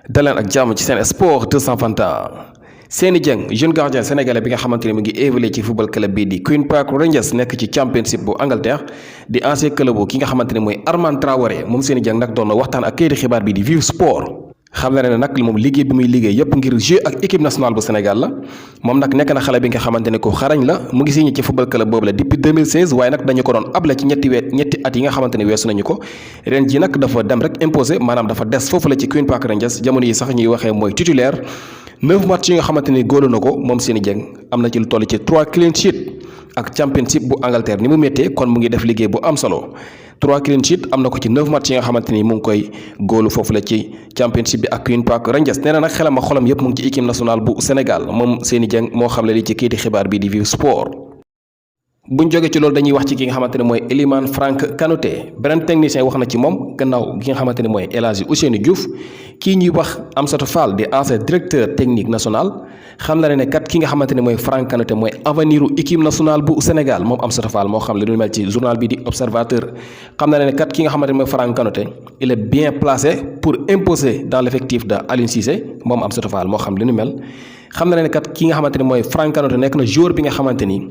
daleen ak jàmm ci Sen Sports 221 Seny Dieng jeune gardien sénégalais bi nga xamante ne mu ngi évolué ci football club bii di Queen's Park Rangers nekk ci championship bu Angleterre di ancien club bu ki nga xamante ne mooy Armand Traoré moom Seny Dieng nag doon na waxtaan ak kayiti xibaar bi di Vive Sport. xam na ne nag moom liggéey bi muy liggéey yëpp ngir jouer ak équipe nationale bu Sénégal la moom nag nekk na xale bi nga xamante ne ko xarañ la mu ngi signé ci football club boobu la depuis 2016 waaye nag dañu ko doon able ci ñetti at yi nga xamante ne weesu nañu ko ren ji nag dafa dem rek imposé maanaam dafa des foofu la ci Queen's Park Rangers jamono yi sax ñuy waxee mooy titulaire 9 matchs yi nga xamante ni góolu na ko moom Seny Dieng am na ci lu toll ci 3 clean sheet ak championship bu Angleterre ni mu méttee kon mu ngi def liggéey bu am solo 3 clean sheet am na ko ci 9 matchs yi nga xamante ni mu ngi koy góolu foofu la ci championship bi ak Queen's Park Rangers nee na nag xelam ak xolam yépp mu ngi ci équipe nationale bu Sénégal moom Seny Dieng moo xam le li ci kayiti xibaar bi di Vive Sport. buñ jógee ci loolu dañuy wax ci ki nga xamante ne mooy Franck kanoute beneen technicien wax na ci moom gannaaw gi nga xamante ne mooy El Hadji Ousseynou Diouf kii ñuy wax Amsatou Fall di ancien directeur technique national xam na ne kat ki nga xamante ne mooy Franck Kanoté mooy avenir u équipe nationale bu Sénégal moom Amsatou Fall moo xam li ñu mel ci journal bi di Observateur xam na ne kat ki nga xamante ne mooy Franck Kanoté il est bien placé pour imposer dans l'effectif de Aliou Cissé moom Amsatou Fall moo xam li ñu mel xam na ne kat ki nga xamante ne mooy Franck Kanoté nekk na joueur bi nga xamante ni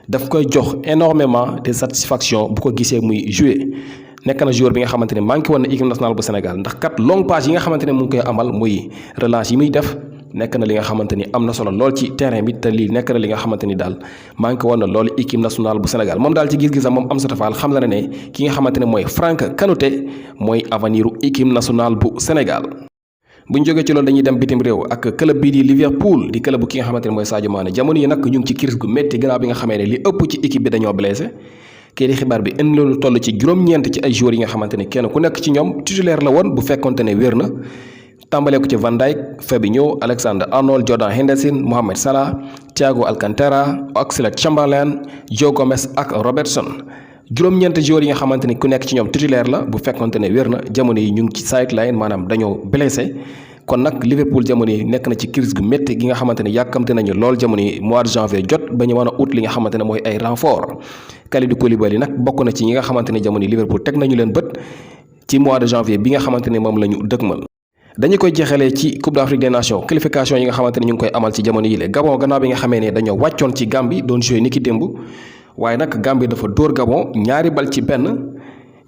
daf koy jox énormément de satisfaction bu ko gisee muy jouer nekk na joueur bi nga xamante ne manqué woon na équipe nationale bu Sénégal ndax kat longue page yi nga xamante ne mu ngi koy amal muy relance yi muy def nekk na li nga xamante ni am na solo lool ci terrain bi te lii nekk na li nga xamante ni daal manqué woon na loolu équipe nationale bu Sénégal moom daal ci gis-gisam moom Amsatou Fall xam na ne ki nga xamante ne mooy Franck Kanoté mooy avenir u équipe nationale bu Sénégal. bu ñu jógee ci loolu dañuy dem bitim réew ak club bii di Liverpool di club bu ki nga xamante ne mooy Sadio Mané jamono yi nag ñu ngi ci crise gu métti gannaaw bi nga xamee ne li ëpp ci équipe bi dañoo blessé kii di xibaar bi indi loolu toll ci juróom-ñeent ci ay joueurs yi nga xamante ne kenn ku nekk ci ñoom titulaire la woon bu fekkonte ne wér na tàmbalee ko ci Van Dijk Fabinho Alexander Arnold Jordan Henderson Mohamed Salah Thiago Alcantara Oxlade-Chamberlain Joe Gomez ak Robertson juróom-ñeent joueurs yi nga xamante ni ku nekk ci ñoom titulaire la bu fekkonte ne wér na jamono yi ñu ngi ci sideline maanaam dañoo blessé kon nag Liverpool jamono yi nekk na ci crise gu métti gi nga xamante ne yàkkamte nañu lool jamono yi mois de janvier jot ba ñu mën a ut li nga xamante ne mooy ay renfort Kalidou Koulibaly nag bokk na ci ñi nga xamante ne jamono yi Liverpool teg nañu leen bët ci mois de janvier bi nga xamante ne moom la ñu dëgmal. dañu koy jeexalee ci Coupe d'Afrique des Nations qualification yi nga xamante ne ñu ngi koy amal ci jamono yi le Gabon gannaaw bi nga xamee ne dañoo wàccoon ci Gambie doon joué niki démb waaye nag Gambie dafa dóor Gabon ñaari bal ci benn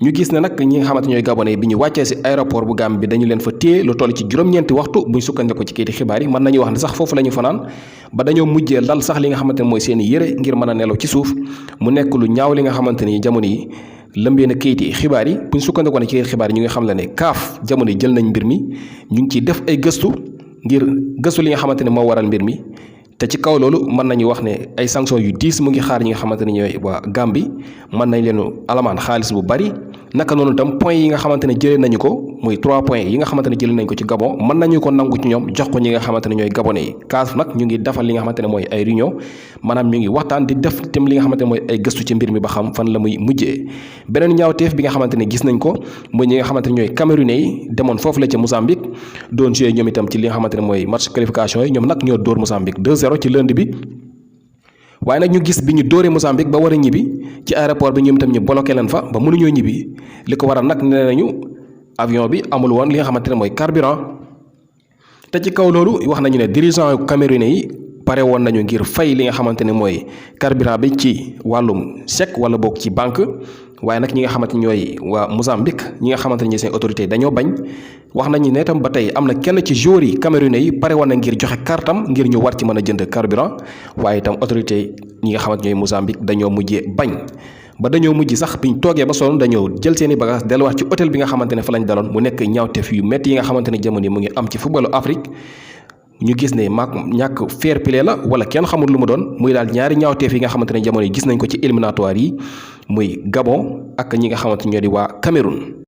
ñu gis ne nag ñi nga xamante ñooy gabonais bi ñu wàccee ci aéroport bu Gambie bi dañu leen fa téye lu toll ci juróom-ñeenti waxtu buñ sukkandiku ci kayiti xibaar yi mën nañu wax ne sax foofu la ñu fanaan ba dañoo mujjee lal sax li nga xamante ne mooy seen i yére ngir mën a nelaw ci suuf mu nekk lu ñaaw li nga xamante ni jamono yi lëmbee na kayiti xibaar yi buñ sukkandiku ne ci kayiti xibaar yi ñu ngi xam la ne CAF jamono yi jël nañ mbir mi ñu ngi ciy def ay gëstu ngir gëstu li nga xamante ne moo waral mbir mi te ci kaw loolu mën nañu wax ne ay sanctions yu diis mu ngi xaar ñi nga xamante ne ñooy waa Gambie mën nañ leen alamaan xaalis bu bari naka noonu tam points yi nga xamante ne jëlee nañu ko muy 3 points yi nga xamante ne jëlee nañ ko ci Gabon mën nañu ko nangu ci ñoom jox ko ñi nga xamante ne ñooy gabonais yi CAF nag ñu ngi defal li nga xamante ne mooy ay réunion maanaam ñu ngi waxtaan di def tam li nga xamante ne mooy ay gëstu ci mbir mi ba xam fan la muy mujjee beneen ñaawteef bi nga xamante ne gis nañ ko mooy ñi nga xamante ne ñooy camerounais yi demoon foofu la ca Mozambique doon joué ñoom itam ci li nga xamante ne mooy match qualification yi ñoom nag ñoo dóor Mozambique 2-0 ci lundi bi waaye nag ñu gis bi ñu dóoree Mozambique ba war a ñibbi ci aéroport bi ñoom itam ñu bloqué leen fa ba mënuñoo ñibbi li ko waral nag nee nañu avion bi amul woon li nga xamante ne mooy carburant te ci kaw loolu wax nañu ne dirigeant camerounais yi pare woon nañu ngir fay li nga xamante ne mooy carburant bi ci wàllum chèque wala boog ci banque waaye nag ñi nga xamante ñooy waa Mozambique ñi nga xamante ne seen autorité dañoo bañ wax nañu ne tam ba tey am na kenn ci joueurs yi camerounais yi pare woon na ngir joxe kartam ngir ñu war ci mën a jënd carburant waaye itam autorité ñi nga xamante ñooy Mozambique dañoo mujjee bañ ba dañoo mujj sax biñ toogee ba sonn dañoo jël seen i bagage delluwaat ci hôtel bi nga xamante ne fa lañ daloon mu nekk ñaawteef yu métti yi nga xamante ne jamono yi mu ngi am ci footballu Afrique ñu gis ne ñàkk fair play la wala kenn xamul lu mu doon muy daal ñaari ñaawteef yi nga xamante ne jamono yi gis nañ ko ci éliminatoire yi muy Gabon ak ñi nga xamante ñoo di waa Cameroun